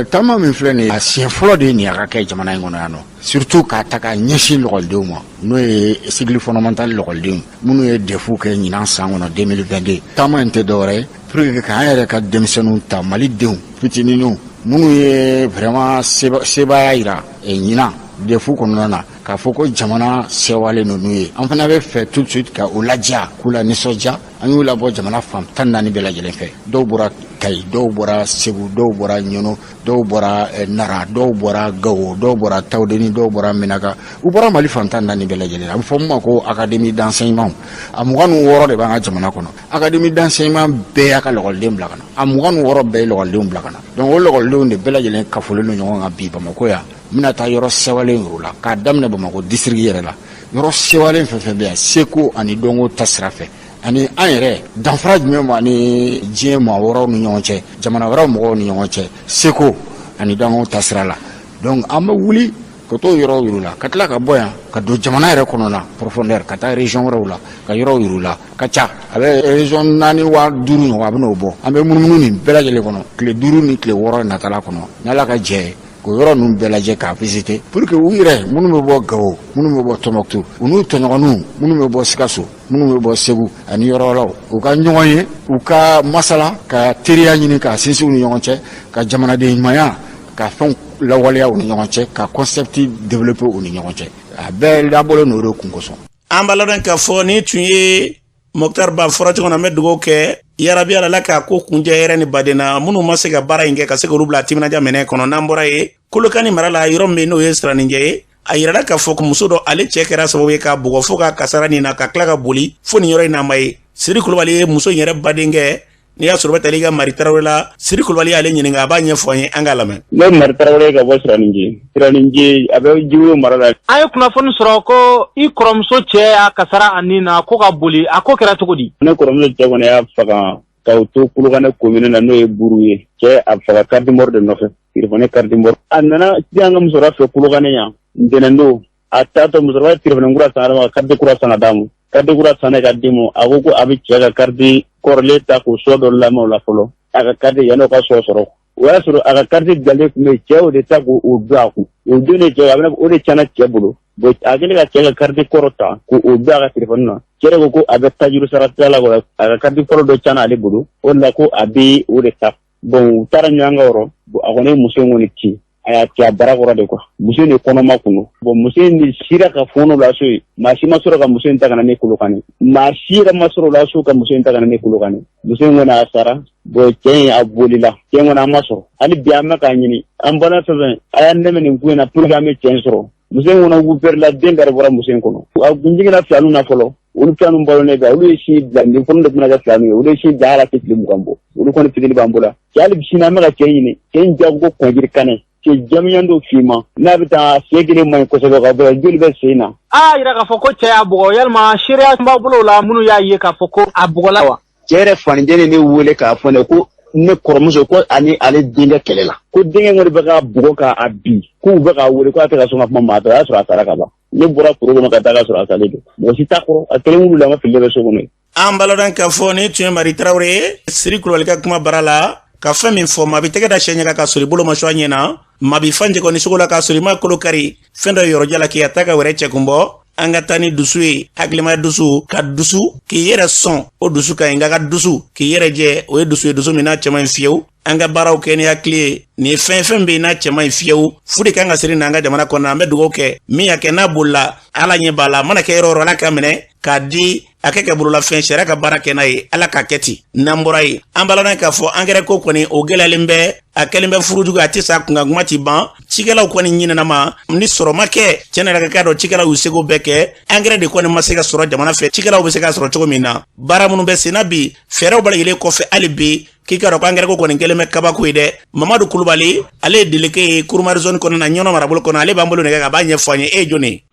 Taama min filɛ nin ye, a siɲɛ fɔlɔ de ye nin a ka kɛ jamana in kɔnɔ yan nɔ, surtout k'a ta k'a ɲɛsin lɔkɔlidenw ma, n'o ye cycle fondamental lɔkɔlidenw minnu ye DEF kɛ ɲinan san kɔnɔ 2022. Taama in tɛ dɔwɛrɛ ye pour que k'an yɛrɛ ka denmisɛnninw ta, Malidenw fitininw minnu ye vraiment sebaaya yira ɲinan DEF kɔnɔna na, k'a fɔ ko jamana sɛwalen ninnu ye. An fana bɛ fɛ tout de suite ka o ladiya, k'u la nisɔndiya. An y'u labɔ jamana fan 14 bɛɛ lajɛlen fɛ. Dɔw bɔra Kayi, dɔw bɔra Segu, dɔw bɔra Ɲɔnɔ, dɔw bɔra Nara, dɔw bɔra Gawo, dɔw bɔra Tawudeni, dɔw bɔra Menaka. U bɔra Mali fan 14 bɛɛ lajɛlen. A bɛ fɔ min ma ko académie d'enseignement, a 26 de b'an ka jamana kɔnɔ. Académie d'enseignement bɛɛ y'a ka lɔkɔliden bila ka na, a 26 bɛɛ ye lɔkɔlidenw bila ka na. Donc o lɔkɔlidenw de bɛɛ lajɛlen kafolen don ɲɔgɔn kan bi Bamakɔ yan. N bɛna taa yɔrɔ sɛwalen yɔrɔ la, k'a daminɛ Bamakɔ district yɛrɛ la, yɔrɔ sɛwalen fɛn fɛn bɛ yan, seko ani dɔnko ta sira fɛ, ani an yɛrɛ danfara jumɛn b'an ni diɲɛ maa wɛrɛw ni ɲɔgɔn cɛ, jamana wɛrɛw mɔgɔw ni ɲɔgɔn cɛ, seko ani dɔnko ta sira la. Donc an bɛ wuli ka t'o yɔrɔw yir'u la, ka tila ka bɔ yan ka don jamana yɛrɛ kɔnɔ na profondeur, ka taa région wɛrɛw la ka yɔrɔw yir'u la. Ka ca, a bɛ région naani wa duuru ɲɔgɔn, a bɛ n'o bɔ. An bɛ munumunu nin bɛɛ lajɛlen kɔnɔ tile 5 ni tile 6 natala kɔnɔ, n'Ala ka jɛ ye, k'o yɔrɔ ninnu bɛɛ lajɛ k'a visiter, pour que u yɛrɛ minnu bɛ bɔ Gawo, minnu bɛ bɔ Tɔnbɔkutu, u n'u tɔɲɔgɔnninw minnu bɛ bɔ Sikaso, minnu bɛ bɔ Segu ani yɔrɔ wɛrɛw, u ka ɲɔgɔn ye, u ka masala, ka teriya ɲini k'a sinsin u ni ɲɔgɔn cɛ, ka jamanaden ɲumanya ka fɛnw lawaleya u ni ɲɔgɔn cɛ, ka concept développer u ni ɲɔgɔn cɛ. A bɛɛ dabɔlen n'o de kun kosɔn. An b'a ladɔn k'a fɔ ni tun ye Mɔkitar Ba fɔra cogo min na. An bɛ dugawu kɛ yarabi, Ala k'a ko kunjɛ hɛrɛ ni baden na, minnu ma se ka baara in kɛ, ka se k'olu bila timinadiya minɛ kɔnɔ. N'an bɔra yen, Kolokani mara la, yɔrɔ min n'o ye Siraninjɛ ye, a yirala k'a fɔ ko muso dɔ, ale cɛ kɛra sababu ye k'a bugɔ fo k'a kasara nin na, ka tila ka boli fo nin yɔrɔ in na ma ye. Siri Kulubali ye muso in yɛrɛ badenkɛ. N'i y'a sɔrɔ bɛ taa i ka Mari Tarawele la, Siri Kulubali y'ale ɲininka, a b'a ɲɛfɔ an ye, an k'a lamɛn. Ne Mari Tarawele ka bɔ Siraninje. Siraninje, a bɛ Jiwoyo mara la. An ye kunnafoni sɔrɔ ko i kɔrɔmuso cɛ y'a kasara a nin na ko ka boli. A ko kɛra cogo di? Ne kɔrɔmuso cɛ kɔni y'a faga k'aw to Kolokani commune na, n'o ye Buru ye. Cɛ a faga carte mort de nɔfɛ, téléphone carte mort. A nana an ka musokɔrɔba fɛ Kolokani yan ntɛnɛn don. A taatɔ, musokɔrɔba ye téléphone kura san a ma, carte kura san ka d'a ma. Carte kura san ka di ma, a ko ko a bɛ cɛ ka carte kɔrɔlen ta k'o sɔ dɔ lamɛn o la fɔlɔ, a ka carte yan'o ka sɔ sɔrɔ. O y'a sɔrɔ a ka carte bilalen tun bɛ cɛ o de ta k'o don a kun. O don de cɛ a bɛna o de tiɲɛna cɛ bolo. Bon, a kɛlen ka cɛ ka carte kɔrɔ ta k'o don a ka téléphone na, cɛ yɛrɛ ko ko a bɛ tajuru sara sira la, a ka carte kɔrɔ dɔ tiɲɛna ale bolo, o de la ko a bɛ o de ta. Bon, u taara ɲɔgɔn ka yɔrɔ. Bon, a kɔni ye muso in kɔni ci. A y'a cɛ a bara kɔrɔ de quoi. Muso in de kɔnɔma kun don. Bon, muso in de sira ka fɔɔnɔ la so ye. Maa si ma sɔrɔ ka muso in ta ka na ne Kolokani. Maa si yɛrɛ ma sɔrɔ la so ka muso in ta ka na ne Kolokani. Muso in kɔni a sara. Bon, cɛ in a bolila. Cɛ in kɔni a ma sɔrɔ. Hali bi an bɛ k'a ɲini. An bɔra fɛn fɛn, a y'an dɛmɛ nin ko in na pour que an bɛ cɛ in sɔrɔ. Muso in kɔnɔ wupɛrila, den bɛɛ bɔra muso in kɔnɔ. A kun jiginna filaninw na fɔlɔ. Olu filaninw balolen bɛ, olu ye sin bila. Nin kɔnɔ de tun bɛna kɛ filaninw ye, olu ye sin bila hali a tɛ tile 20 bɔ. Olu kɔni fitini b'an bolo. Cɛ, hali sini an bɛ ka cɛ ɲini. Cɛ in jago ko kɔnjiri kanɛ. Cɛ jamujan don, finman n'a bɛ taa, sen kelen man ɲi kosɛbɛ, ka bɔ joli bɛ sen na. A y'a yira k'a fɔ ko cɛ y'a bugɔ. Yalima seereya b'aw bolo o la, minnu y'a ye k'a fɔ ko a bugɔla wa? Cɛ yɛrɛ fanicɛ ne wele k'a fɔ ne ko ne kɔrɔmuso ko ani ale denkɛ kɛlɛ la, ko denkɛ kɔni bɛ k'a bugɔ k'a bin, k'u bɛ k'a wele k'a tɛ ka sɔn ka kuma. Maa fɛ, o y'a sɔrɔ a sara ka ban. Ne bɔra foro kɔnɔ ka taa ka sɔrɔ a salen don, mɔgɔ si t'a kɔrɔ, a kelen wulila ma fili bɛ so kɔnɔ. An baladan k'a fɔ ni tun ye Mari Tarawele ye, Siri Kulubali ka kuma bara la, ka fɛn min fɔ, maa bɛ tɛgɛ da sɛ ɲɛ kan ka sɔrɔ i bolo ma sɔ a ɲɛ na, maa bɛ fan jɛkɔ ni sogo la k'a sɔrɔ i ma kolo kari, fɛn dɔ yɔrɔja la k'i ta ka wɛrɛ cɛ kun bɔ. An ka taa ni dusu ye, hakilimaya dusu, ka dusu k'i yɛrɛ sɔn, o dusu ka ɲi, nka ka dusu k'i yɛrɛ jɛ, o ye dusu ye, dusu min n'a cɛ man ɲi fiyewu. An ka baaraw kɛ ni hakili ye. Nin ye fɛn fɛn bɛ yen n'a cɛ man ɲi fiyewu, fu de kan ka siri n'an ka jamana kɔnɔ. An bɛ dugawu kɛ min y'a kɛ n'a bolila, Ala ɲɛ b'a la. A mana kɛ yɔrɔ o yɔrɔ, Ala ka minɛ k'a di a kɛ kɛ bololafɛn, sariya ka baara kɛ n'a ye, Ala k'a kɛ ten. N'an bɔra yen, an b'a k'a fɔ angɛrɛ ko kɔni, o gɛlɛyalen bɛ, a kɛlen bɛ furujugu, a tɛ sa kunkan kuma ti ban. Cikɛlaw kɔni ɲinɛna ma ni sɔrɔ ma kɛ. Tiɲɛ yɛrɛ ka dɔn, cikɛlaw y'u seko bɛɛ kɛ, angɛrɛ de kɔni ma se ka sɔrɔ jamana fɛ. Cikɛlaw bɛ se ka sɔrɔ cogo min na, baara minnu bɛ senna bi, fɛɛrɛw bɛɛ lajɛlen kɔfɛ, hali bi k'i ka dɔn ko angɛrɛ ko kɔni kɛlen bɛ kabako ye dɛ. Mamadu Kulubali, ale ye délégué ye Kurumari zone kɔnɔ na, Ɲɔnɔ marabolo kɔnɔ. Ale b'an bolo nɛgɛ kan, a b'a ɲɛfɔ an ye. E ye jɔni ye?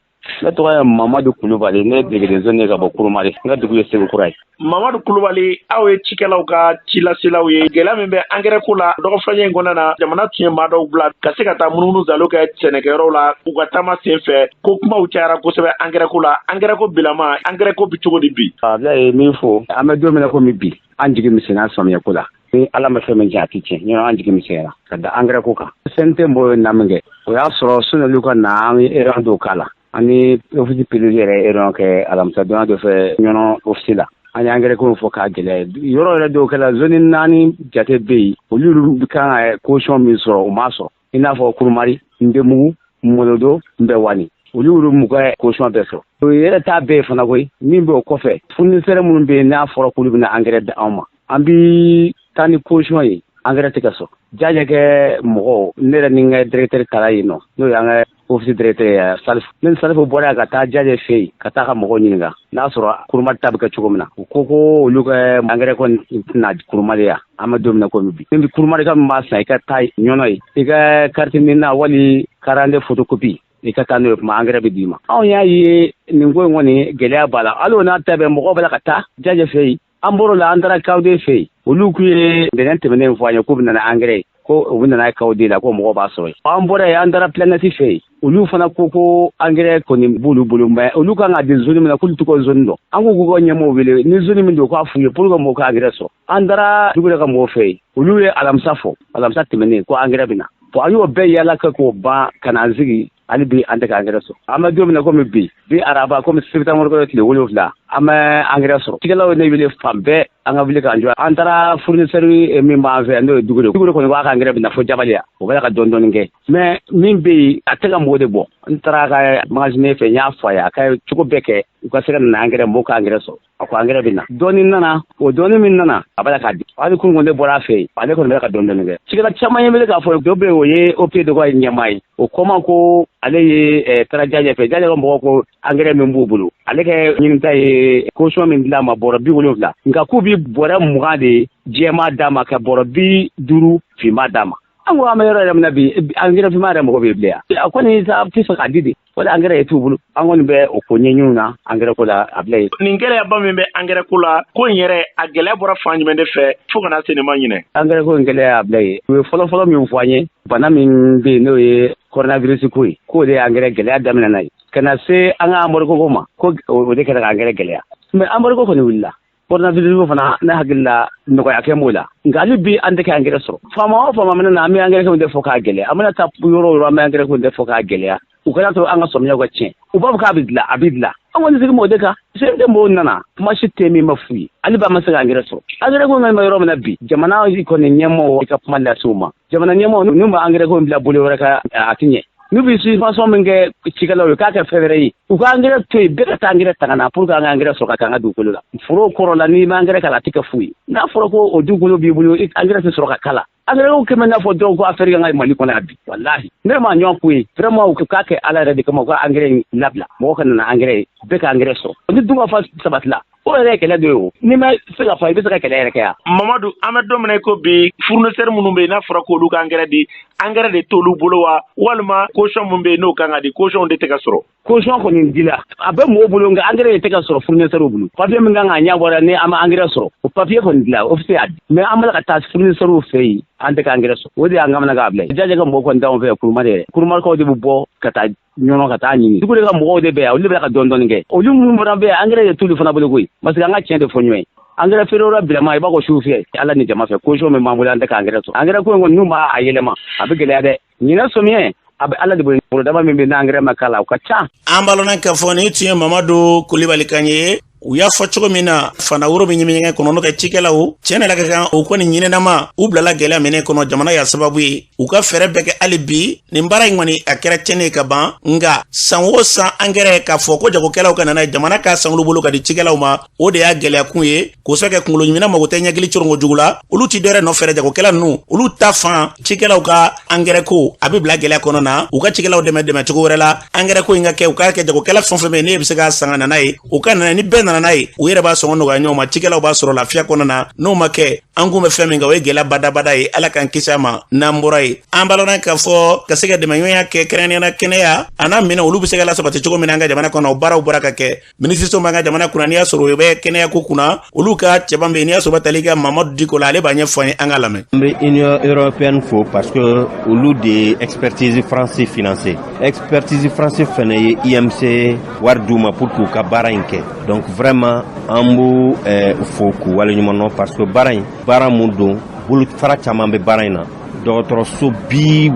Ne tɔgɔ ye Mamadu Kulubali, ne ye délégué zone ye ka bɔ Kurumari. N ka dugu ye Segu Kura ye. Mamadu Kulubali, aw ye cikɛlaw ka cilaselaw ye. Gɛlɛya min bɛ angɛrɛ ko la dɔgɔfilajɛ in kɔnɔna na, jamana tun ye maa dɔw bila ka se ka taa munumunu zalo kɛ sɛnɛkɛyɔrɔw la. U ka taama sen fɛ, ko kumaw cayara kosɛbɛ angɛrɛ ko la. Angɛrɛ ko bilama, angɛrɛ ko bi cogo di bi? Abila ye min fɔ, an bɛ don min na komi bi, an jigi misɛnna samiyɛ ko la. Ni Ala ma fɛn min tiɲɛ, a tɛ tiɲɛ. Ɲɔnɔ, an jigi misɛnyara ka da angɛrɛ ko kan. CNT mɔgɔw ye na min kɛ, o y'a sɔrɔ sɔnni ka na, an ye erreur dɔw k'a la. Ani office pilote yɛrɛ ye erreur kɛ alamisa donya dɔ fɛ Ɲɔnɔ office la. An ye angɛrɛ ko fɔ k'a gɛlɛya. Yɔrɔ yɛrɛ dɔw kɛla, zone 4 jate bɛ yen, olu kan ka caution min sɔrɔ, u m'a sɔrɔ. I n'a fɔ Kurumari, Ndemugu, Molodo, Nbɛwani, olu y'olu m'u ka caution bɛɛ sɔrɔ. O yɛrɛ t'a bɛɛ ye fana koyi. Min bɛ o kɔfɛ, fournisseur minnu bɛ yen n'a fɔra k'olu bɛna angɛrɛ di anw ma, an bi taa ni caution ye, angɛrɛ tɛ ka sɔrɔ. Jaja kɛ mɔgɔw, ne yɛrɛ ni n ka directeur taara yen nɔ, n'o y'an ka office directeur ye, Salifu. Ne ni Salifu bɔra yan ka taa Jaja fɛ yen, ka taa ka mɔgɔw ɲininka n'a sɔrɔ Kurumari ta bɛ kɛ cogo min na. U ko ko olu ka angɛrɛ kɔni tɛna Kurumari yan. An bɛ don min na komi bi, ni Kurumari ka min b'a san, i ka taa Ɲɔnɔ ye, i ka carte NINA wali carte photocopie, i ka taa n'o ye, kuma angɛrɛ bɛ d'i ma. Anw y'a ye nin ko in kɔni gɛlɛya b'a la. Hali o n'a ta bɛɛ, mɔgɔw bɛ la ka taa Jaja fɛ yen. An bɔr'o la, an taara Kawude fɛ yen. Olu k'u ye ntɛnɛn tɛmɛnen fɔ an ye k'u bɛ na angɛrɛ ye, ko u bɛ nana Kawude la, ko mɔgɔw b'a sɔrɔ yen. An bɔra yen, an taara Planète fɛ yen. Olu fana ko ko angɛrɛ kɔni b'olu bolo, mais olu kan ka di zone min na, k'olu t'u ka zone dɔn. An ko k'u ka ɲɛmɔgɔw wele, ni zone min don, k'a f'u ye pour que mɔgɔw ka angɛrɛ sɔrɔ. An taara dugu yɛrɛ ka mɔgɔw fɛ yen, olu ye alamisa fɔ, alamisa tɛmɛnen, ko angɛrɛ bɛ na. Bon, an y'o bɛɛ yaala kɛ k'o ban ka na an sigi, hali bi an tɛ ka angɛrɛ sɔrɔ. An bɛ don min na komi bi, bi araba, komi septembre kalo tile 7, an bɛ angɛrɛ sɔrɔ. Cikɛlaw ye ne wele fan bɛɛ, an ka wuli k'an jɔ. An taara fournisseur min b'an fɛ, n'o ye Dugure. Dugure kɔni k'a ka angɛrɛ bɛ na fo Jabaliya, o bɛ ka dɔɔni dɔɔni kɛ, mais min bɛ yen, a tɛ ka mɔgɔ de bɔ. N taara a ka magasinier fɛ, n y'a fɔ a ye a ka cogo bɛɛ kɛ u ka se ka na angɛrɛ, mɔgɔw ka angɛrɛ sɔrɔ. A ko angɛrɛ bɛ na, dɔɔni nana, o dɔɔni min nana, a b'a la k'a di. Hali kunun ne bɔra a fɛ yen, ale kɔni bɛ ka dɔɔni dɔɔni kɛ. Cikɛla caman ye wele k'a fɔ, dɔ bɛ yen, o ye OP dɔ ka ɲɛmaa ye, o ko ma ko ale ye taara Jaja fɛ. Jaja ka mɔgɔw ko angɛrɛ min b'u bolo, ale ka ɲinita ye caution min dilan ma, bɔrɔ 70, nka k'u bi bɔrɛ 20 de jɛman d'a ma, ka bɔrɔ 50 finman d'a ma. An ko an bɛ yɔrɔ yɛrɛ min na bi, angɛrɛ finman yɛrɛ mɔgɔ bɛ bilen yan, a kɔni tɛ fɛ k'a di de, o de angɛrɛ ye t'u bolo. An kɔni bɛ o ko ɲɛɲiniw na angɛrɛ ko la, a bila yen. Nin gɛlɛyaba min bɛ angɛrɛ ko la, ko in yɛrɛ a gɛlɛya bɔra fan jumɛn de fɛ fo kana se nin ma ɲinɛ? Angɛrɛ ko in gɛlɛya, a bila yen. U ye fɔlɔfɔlɔ min fɔ an ye, bana min bɛ yen n'o ye coronavirus ko ye, k'o de ye angɛrɛ gɛlɛya daminɛ n'a ye ka na se an ka embargo ko ma, ko o de kɛra ka angɛrɛ gɛlɛya. Mais embargo kɔni wulila, coronavirus fana, ne hakili la nɔgɔya kɛ m'o la, nka hali bi an tɛ ka angɛrɛ sɔrɔ. Faama o faama mana na, an bɛ angɛrɛ ko de fɔ k'a gɛlɛya. An mana taa yɔrɔ o yɔrɔ, an bɛ angɛrɛ ko de fɔ k'a gɛlɛya. U kana to an ka sɔmiyaw ka tiɲɛ. U b'a fɔ k'a bɛ dilan, a bɛ dilan. An kɔni sigi m'o de kan. CNT mɔgɔw nana, kuma si tɛ min ma f'u ye. Hali ba ma se ka angɛrɛ sɔrɔ. Angɛrɛ ko ŋa yɔrɔ min na bi, jamana kɔni ɲɛmɔgɔw ka kuma lase u ma. Jamana ɲɛmɔgɔw n'u ma angɛrɛ ko in bila bolo wɛrɛ kan, a tɛ ɲɛ. N'u bɛ subvention min kɛ cikɛlaw ye, k'a kɛ fɛn wɛrɛ ye, u ka angɛrɛ to yen, bɛɛ ka taa angɛrɛ ta ka na pour que an ka angɛrɛ sɔrɔ ka kɛ an ka dugukolo la. Foro kɔrɔ la, n'i ma angɛrɛ k'a la, a tɛ kɛ foyi ye. N'a fɔra ko o dugukolo b'i bolo, angɛrɛ tɛ sɔrɔ ka k'a la. Angɛrɛ ko kɛmɛ n'a fɔ dɔrɔn ko affaire kan ka Mali kɔnɔ yan bi, walahi ne ma ɲɔgɔn ko ye. Vraiment, u k'a kɛ Ala yɛrɛ de kama, u ka angɛrɛ in labila, mɔgɔ ka nana angɛrɛ ye, bɛɛ ka angɛrɛ sɔrɔ. Ni dun ka fa sabatila, o yɛrɛ ye kɛlɛ dɔ ye. O n'i ma se ka fa, i bɛ se ka kɛlɛ yɛrɛ kɛ yan. Mamadu, an bɛ don min na i ko bi, fournisseur minnu bɛ yen, n'a fɔra k'olu ka angɛrɛ di, angɛrɛ de t'olu bolo wa, walima caution min bɛ yen n'o kan ka di, caution de tɛ ka sɔrɔ? Caution kɔni dila, a bɛ mɔgɔw bolo, nka angɛrɛ de tɛ ka sɔrɔ fournisseur bolo. Papier min kan ka ɲɛ bɔra ni an ma angɛrɛ sɔrɔ, o papier kɔni dila, office y'a di, mais an bɛ ka taa fournisseur fɛ yen, an tɛ ka angɛrɛ sɔrɔ. O de y'an kamana k'a bila. Jaja ka mɔgɔw kɔni t'anw fɛ kuruma de yɛrɛ. Kurumakaw de bɛ bɔ ka taa Ɲɔnɔ ka taa ɲini. Dugu de ka mɔgɔw de bɛ yan, olu de bɛ ka dɔɔni dɔɔni kɛ. Olu minnu fana bɛ yan, angɛrɛ de t'olu fana bolo koyi, parce que an ka tiɲɛ de fɔ ɲɔgɔn ye. Angɛrɛ feere yɔrɔ bilama, i b'a fɔ su fiyɛ Ala ni jama fɛ. Caution min b'an bolo, an tɛ ka angɛrɛ sɔrɔ. Angɛrɛ ko in kɔni, n'u m'a yɛlɛma, a bɛ gɛlɛya dɛ. Ɲinɛ sɔmiɲɛ a bɛ Ala de bolo. Foro dama min bɛ n'angɛrɛ ma k'a la, o ka ca. An b'a lɔn k'a fɔ nin tun ye Mamadu Kulibali kan ye. U y'a fɔ cogo min na, fana woro bɛ ɲimi ɲɛgɛn kɔnɔ, n'o tɛ cikɛlaw tiɲɛ yɛrɛ ka kan, u kɔni ɲinɛnama, u bilala gɛlɛya minɛ kɔnɔ. Jamana y'a sababu ye, u ka fɛɛrɛ bɛɛ kɛ hali bi. Nin baara in kɔni, a kɛra tiɲɛni ye ka ban. Nka san o san angɛrɛ, k'a fɔ ko jagokɛlaw ka nana ye, jamana k'a sankolo bolo ka di cikɛlaw ma, o de y'a gɛlɛya kun ye. K'o sabu kɛ kunkolo ɲimina mago tɛ ɲɛkili coronko jugu la. Olu ti dɔwɛrɛ nɔfɛ, jagokɛla ninnu olu ta fan. Cikɛlaw ka angɛrɛ ko, a bɛ bila gɛlɛya kɔnɔ na. U ka cikɛlaw dɛmɛ dɛmɛ cogo wɛrɛ la, angɛrɛ ko in ka kɛ, u k'a kɛ jagokɛla fɛn fɛn bɛ yen, n'e bɛ se k'a san ka na n'a ye, u ka nana. Ni bɛɛ nana n'a ye, u yɛrɛ b'a sɔngɔ nɔgɔya ɲɔgɔn ma, cikɛlaw b'a sɔrɔ lafiya kɔnɔ na. N'o ma kɛ, an kun bɛ fɛn min kan, o ye gɛlɛya badabada ye. Ala k'an kisi a ma. N'an bɔra yen, an b'a lɔn k'a fɔ ka se ka dɛmɛɲɔgɔnya kɛ, kɛrɛnkɛrɛnnenya la kɛnɛya a n'a minɛ, olu bɛ se ka lasabati cogo min na an ka jamana kɔnɔ, o baaraw bɔra ka kɛ. Minisiriso b'an ka jamana kunna, n'i y'a sɔrɔ o bɛ kɛnɛya ko kunna, olu ka cɛba bɛ yen, n'i y'a sɔrɔ tali kɛ Mamadu Diko la, ale b'a ɲɛfɔ an ye, an ka lamɛn. An bɛ Union européenne fo parce que olu de ye expertise France financé. Expertise France fɛnɛ ye IMC wari d'u ma pour k'u ka baara in kɛ. Donc vraiment, an b'u fo k'u waleɲuman dɔn, parce que baara in, baara mun don, bolofara caman bɛ baara in na. Dɔgɔtɔrɔso 70,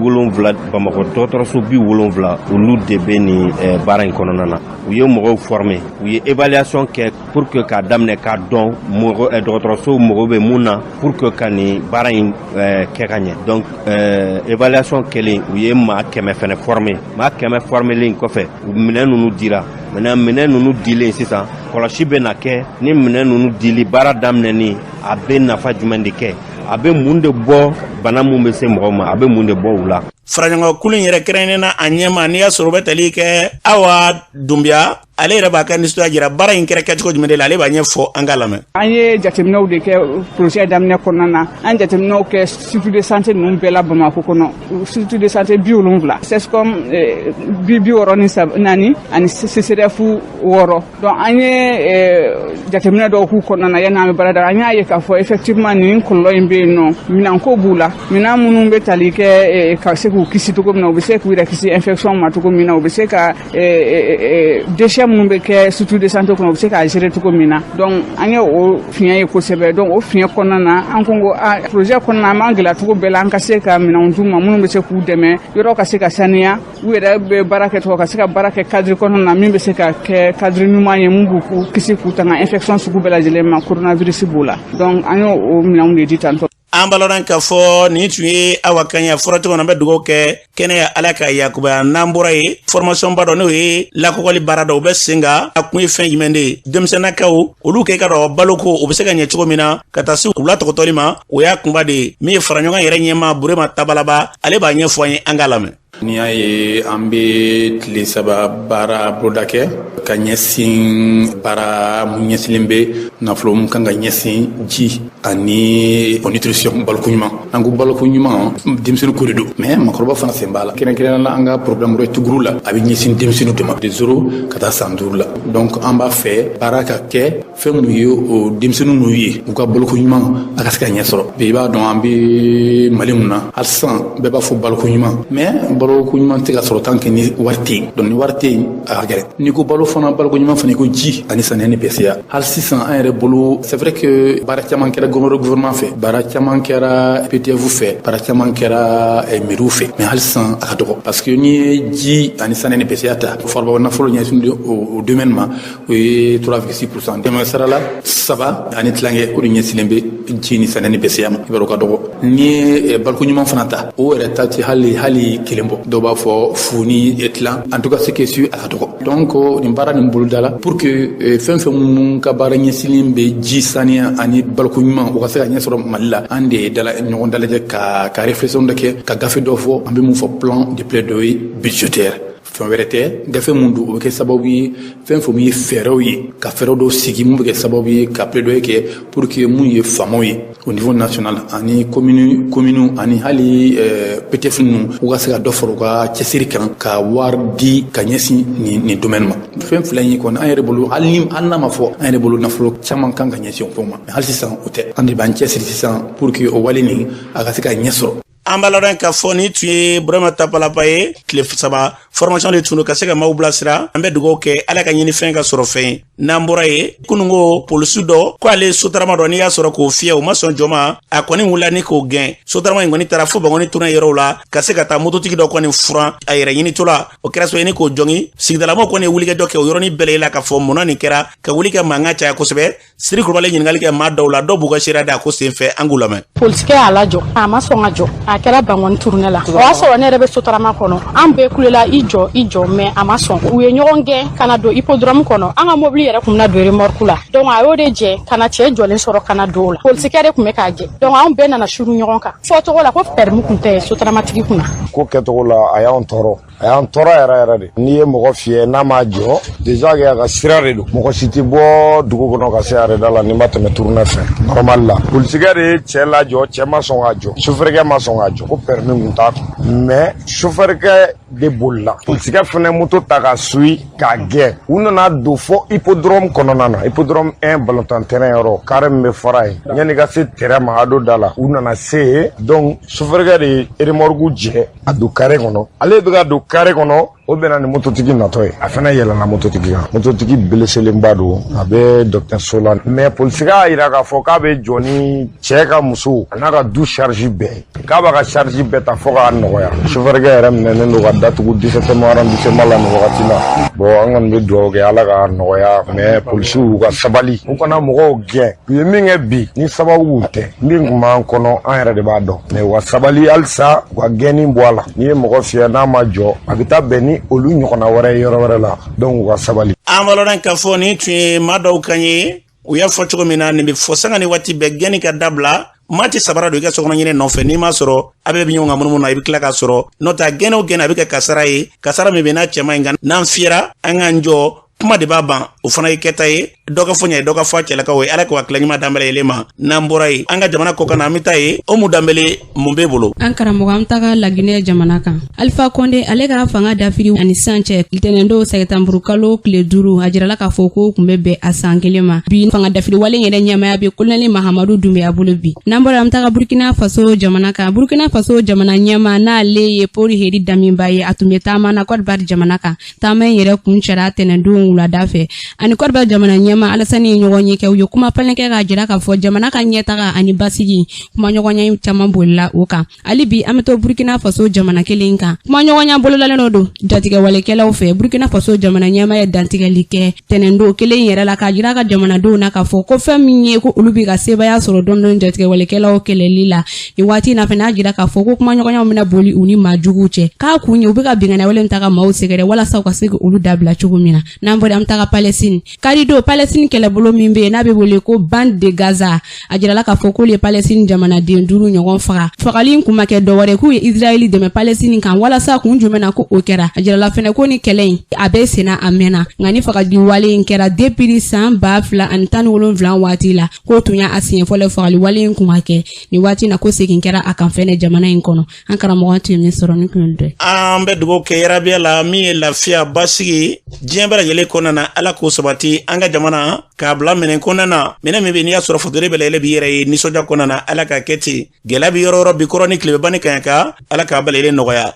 Bamakɔ dɔgɔtɔrɔso 70, olu de bɛ nin baara in kɔnɔna na. U ye mɔgɔw former, u ye évaluation kɛ pour que k'a daminɛ k'a dɔn mɔgɔ dɔgɔtɔrɔso mago bɛ mun na pour que ka nin baara in kɛ ka ɲɛ. Donc évaluation kɛlen, u ye maa 100 fɛnɛ former. Maa 100 formelen kɔfɛ, minɛn ninnu dira. Maintenant, minɛn ninnu dilen sisan, kɔlɔsi bɛ na kɛ ni minɛn ninnu dili baara daminɛni, a bɛ nafa jumɛn de kɛ, a bɛ mun de bɔ, bana mun bɛ se mɔgɔw ma, a bɛ mun de bɔ u la. Faraɲɔgɔnkulu in yɛrɛ, kɛrɛnkɛrɛnnen na a ɲɛma, n'i y'a sɔrɔ o bɛ tali kɛ Awa Dunbiya, ale yɛrɛ b'a ka nisɔndiya jira. Baara in kɛra kɛcogo jumɛn de la, ale b'a ɲɛfɔ, an k'a lamɛn. An ye jateminɛw de kɛ projet daminɛ kɔnɔna na. An jateminɛw kɛ structure de santé ninnu bɛɛ la Bamakɔ kɔnɔ, structure de santé 70, CSCOM 64 ani CCRF 6. Donc an ye jateminɛ dɔw k'u kɔnɔna na yanni an bɛ baara da. An y'a ye k'a fɔ effectivement nin kɔlɔlɔ in bɛ yen nɔ. Minɛnko b'u la, minɛn minnu bɛ tali kɛ ka se k'u kisi cogo min na, u bɛ se k'u yɛrɛ kisi infection ma cogo min na, u bɛ se ka déchets minnu bɛ kɛ structure de santé kɔnɔ, u bɛ se k'a gérer cogo min na. Donc an ye o fiɲɛ ye kosɛbɛ. Donc o fiɲɛ kɔnɔna na, an ko a projet kɔnɔna, an b'an gɛlɛya cogo bɛɛ la an ka se ka minɛnw d'u ma minnu bɛ se k'u dɛmɛ yɔrɔ ka se ka saniya, u yɛrɛ bɛ baara kɛ cogo ka se ka baara kɛ cadre kɔnɔna na min bɛ se ka kɛ cadre ɲuman ye, mun b'u kisi k'u tanga infection sugu bɛɛ lajɛlen ma, coronavirus b'o la. Donc an y'o o minɛnw de di tantɔ. An b'a lɔn k'a fɔ nin tun ye Awa kan ye. A fɔra cogo min na, an bɛ dugawu kɛ kɛnɛya, Ala ka yakubaya. N'an bɔra yen, formation ba dɔ, n'o ye lakɔkɔli baara dɔ, o bɛ sen kan. A kun ye fɛn jumɛn de ye? Denmisɛnninnakaw olu kɛ ka dɔn baloko o bɛ se ka ɲɛ cogo min na, ka taa se u latɔgɔtɔli ma, o y'a kunba de ye. Min ye faraɲɔgɔn yɛrɛ ɲɛmaa Burema Tabalaba, ale b'a ɲɛfɔ an ye, an k'a lamɛn. N'i y'a ye an bɛ tile 3 baara boloda kɛ ka ɲɛsin baara mun ɲɛsinnen bɛ nafolo mun kan ka ɲɛsin ji ani nutrition, baloko ɲuman. An ko baloko ɲuman, denmisɛnnin ko de don, mais makɔrɔba fana sen b'a la. Kɛrɛnkɛrɛnnenya la, an ka programme wɛrɛ la, a bɛ ɲɛsin denmisɛnninw de ma, de 0 ka taa san 5 la. Donc an b'a fɛ baara ka kɛ fɛn mun ye o denmisɛnnin ninnu ye, u ka baloko ɲuman a ka se ka ɲɛ sɔrɔ. Bi, i b'a dɔn an bɛ Mali mun na hali sisan, bɛɛ b'a fɔ baloko ɲuman, mais baloko ɲuman tɛ ka sɔrɔ tant que ni wari tɛ yen. Donc ni wari tɛ yen, a ka gɛlɛn. N'i ko balo fana, baloko ɲuman fana, i ko ji ani saniya ni bɛsiya. Hali sisan an yɛrɛ bolo, c'est vrai que baara caman kɛra. gouvernement fɛ, baara caman kɛra PTF fɛ, baara caman kɛra mairie fɛ, mais hali sisan a ka dɔgɔ, parce que n'i ye ji ani saniya ni PCA ta, foroba nafolo ɲɛsin o domaine ma, o ye 3,6 %, kɛmɛ sara la saba ani tilankɛ, o de ɲɛsinnen bɛ ji ni saniya ni PCA ma. I b'a dɔn o ka dɔgɔ. N'i ye baloko ɲuman fana ta, o yɛrɛ ta tɛ hali kelen bɔ, dɔw b'a fɔ fu ni tilan. En tout cas, ce qui est sûr, a ka dɔgɔ. Donc nin baara nin bolodala pour que fɛn fɛn minnu ka baara ɲɛsinnen bɛ ji, saniya ani baloko ɲuman, o ka se ka ɲɛ sɔrɔ Mali la. An de ye dala ɲɔgɔn dalajɛ ka réflexion dɔ kɛ, ka gafe dɔ fɔ, an bɛ mun fɔ plan de plaidoyer budgétaire. Fɛn wɛrɛ tɛ, gafe mun don, o bɛ kɛ sababu ye, fɛn fɛn min ye fɛɛrɛw ye, ka fɛɛrɛ dɔw sigi mun bɛ kɛ sababu ye ka plaidoyer kɛ pour que mun ye faamaw ye au niveau national ani commune ani hali PTF ninnu, u ka se ka dɔ fara u ka cɛsiri kan ka wari di ka ɲɛsin nin domaine ma. Fɛn fila in kɔni, an yɛrɛ bolo, hali ni hali n'a ma fɔ, an yɛrɛ bolo, nafolo caman kan ka ɲɛsin o ko ma, mais hali sisan o tɛ. An de b'an cɛsiri sisan pour que o wale nin a ka se ka ɲɛ sɔrɔ. An b'a ladɔn k'a fɔ ni tun ye Burama Tapalapa ye. Tile 3 formation de tun don ka se ka maaw bilasira. An bɛ dugawu kɛ, Ala ka ɲini fɛn ka sɔrɔ fɛn ye. N'an bɔra yen, kunun ko polisi dɔ ko ale sotarama dɔ, n'i y'a sɔrɔ k'o fiyɛ, o ma sɔn jɔ ma, a kɔni wulila ni k'o gɛn. Sotarama in kɔni taara fo Bankɔni tourner yɔrɔw la ka se ka taa mototigi dɔ kɔni furan a yɛrɛ ɲinitɔ la. O kɛra sababu ye ni k'o jɔngi. Sigidalamaw kɔni ye wulikajɔ kɛ o yɔrɔnin bɛɛ la k'a fɔ munna nin kɛra, ka wuli ka mankan caya kosɛbɛ. Siri Kulubali ɲininkali kɛ maa dɔw la, dɔw b'u ka seereya da a ko senfɛ, an k'u lamɛn. Polisikɛ y'a lajɔ, a ma sɔn ka jɔ. A kɛra Bankɔni tournée la. O y'a sɔrɔ ne yɛrɛ bɛ sotarama kɔnɔ. An bɛɛ kulela: "I jɔ, i jɔ!" Mais a ma sɔn. U ye ɲɔgɔn gɛn ka na don hippodrome kɔnɔ. An ka mobili yɛrɛ kun bɛna don remorque la, donc a y'o de jɛ ka na cɛ jɔlen sɔrɔ ka na don o la. Polisikɛ de tun bɛ k'a jɛ, donc anw bɛɛ nana suru ɲɔgɔn kan. Fɔcogo la ko permis kun tɛ sotaramatigi kunna. Ko kɛcogo la, a y'an tɔɔrɔ, a y'an tɔɔrɔ yɛrɛ yɛrɛ de. N'i ye mɔgɔ fiyɛ n'a m'a jɔ, déjà kɛ a ka sira de don, mɔgɔ si tɛ bɔ dugu kɔnɔ ka se arrêt la n'i ma tɛmɛ tournée fɛ normal la. Polisikɛ de ye cɛ lajɔ, cɛ ma sɔn ka jɔ, sofɛrikɛ ma sɔn ka jɔ, ko permis kun t'a kun, mais sofɛrikɛ de bolila. Polisikɛ fɛnɛ moto ta ka suit k'a gɛn. U nana don fɔ hippodrome kɔnɔna na, hippodrome 1, balontan terrain yɔrɔ, carré min bɛ fara yen, yanni ka se terrain ma, ado da la, u nana se yen. Donc sofɛrikɛ de ye remorque jɛ a don carré kɔnɔ. Ale bɛ ka don carré kɔnɔ, o bɛnna ni mototigi natɔ ye, a fana yɛlɛnna mototigi kan. Mototigi beleselenba don, a bɛ dɔgɔtɔrɔso la. Mais polisikɛ y'a yira k'a fɔ k'a bɛ jɔ ni cɛ ka muso a n'a ka du charge bɛɛ ye, k'a b'a ka charge bɛɛ ta fo k'a nɔgɔya. Sofɛrikɛ yɛrɛ minɛnen don ka datugu 17e arrondissement la nin wagati la. Bon, an kɔni bɛ dugawu kɛ, Ala ka nɔgɔya, mais polisiw u ka sabali, u kana mɔgɔw gɛn. U ye min kɛ bi, ni sababu tɛ min tun b'an kɔnɔ, an yɛrɛ de b'a dɔn, mais u ka sabali halisa, u ka gɛnni bɔ a la. N'i ye mɔgɔ fiyɛ n'a ma jɔ, a bɛ taa bɛn ni olu ɲɔgɔnna wɛrɛ ye yɔrɔ wɛrɛ la. Donc u ka sabali. An b'a k'a fɔ nin tun ye maa dɔw kan ye, u y'a fɔ cogo min na, nin bɛ fɔ sanga ni waati bɛɛ, gɛnni ka dabila. Maa tɛ sabara don i ka sokɔnɔ ɲinɛ nɔfɛ, n'i m'a sɔrɔ, a bɛɛ bɛ ɲɔgɔn kan munumunu na, i bɛ tila k'a sɔrɔ n'o tɛ. A gɛnɛ o gɛnɛ, a bɛ kɛ kasara ye, kasara min bɛ n'a cɛman in kan. N'an fiyɛra, an k'an jɔ, kuma de b'a ban. O fana ye kɛta ye, dɔ ka fɔ ɲɛ, dɔ ka fɔ a cɛlakaw ye. Ala k'o tila ɲuman d'an bɛɛ lajɛlen ma. N'an bɔra yen, an ka jamana kɔ kan na, an bɛ taa yen. O mu Danbele, mun b'e bolo? An karamɔgɔ, an taga Laginɛ jamana kan. Alpha Konde, ale ka fanga dafiri ani sisan cɛ, tɛnɛndo sɛtanburu kalo tile 5, a jirala k'a fɔ ko kun bɛ bɛn a san kelen ma bi. Fanga dafiri wale yɛrɛ ɲɛmaya bɛ kolonɛli Mahamadu Dunbiya bolo bi. N'an bɔra, an taga Burkina Faso jamana kan. Burkina Faso jamana ɲɛma, n'ale ye Paul Henri Damiba ye, a tun bɛ taama na Côte d'Ivoire jamana kan. Taama in yɛrɛ kun cɛra tɛnɛndon wulada fɛ. Ani Côte d'Ivoire jamana ɲɛma Alasani ye ɲɔgɔn ye kɛ, u ye kuma falen kɛ k'a jira k'a fɔ jamana ka ɲɛtaga ani basigi, kumaɲɔgɔnya caman bolila o kan. Hali bi, an bɛ to Burkina Faso jamana kelen kan. Kumaɲɔgɔnya bololalen dɔ don jatigɛwalekɛlaw fɛ. Burkina Faso jamana ɲɛma ye dantigɛli kɛ tɛnɛndon kelen yɛrɛ la k'a jira ka jamanadenw na k'a fɔ ko fɛn min ye ko olu bɛ ka sebaaya sɔrɔ dɔɔni jatigɛwalekɛlaw kɛlɛli la nin waati in na. Fana y'a jira k'a fɔ ko kumaɲɔgɔnyaw bɛna boli u ni maa juguw cɛ, k'a kun ye u bɛ ka binkanni wale ta ka maaw sɛgɛrɛ walasa u ka se olu dabila cogo min na. N'an bɔra, an bɛ taga Palestine. Karidon, Palestine kɛlɛbolo min bɛ yen n'a bɛ wele ko Bande de Gaza, a jirala k'a fɔ k'olu ye Palestine jamanaden duuru ɲɔgɔn faga. Fagali in kun ma kɛ dɔwɛrɛ, k'u ye Israël dɛmɛ Palestine kan. Walasa kun jumɛn na ko o kɛra? A jirala fɛnɛ ko ni kɛlɛ in a bɛ senna a mɛnna, nka ni fagali wale in kɛra depuis san 2017 waati la, k'o tun y'a siɲɛ fɔlɔ fagali wale in kun ka kɛ nin waati na, ko segin kɛra a kan fɛnɛ jamana in kɔnɔ. An karamɔgɔ, tun ye min sɔrɔ ni kun dɛ. An bɛ dugawu kɛ yarabiya la, min ye lafiya, basigi diɲɛ bɛɛ lajɛlen kɔnɔna na, Ala k'o sabati an ka jamana k'a bila minɛn kɔnɔna na, minɛn min bɛ n'i y'a sɔrɔ funteni bɛɛ lajɛlen b'i yɛrɛ ye nisɔndiya kɔnɔna na. Ala k'a kɛ ten. Gɛlɛya bɛ yɔrɔ yɔrɔ bi, kɔrɔ ni tilebɛ ni kaɲaka, Ala k'a bɛɛ lajɛlen nɔgɔya.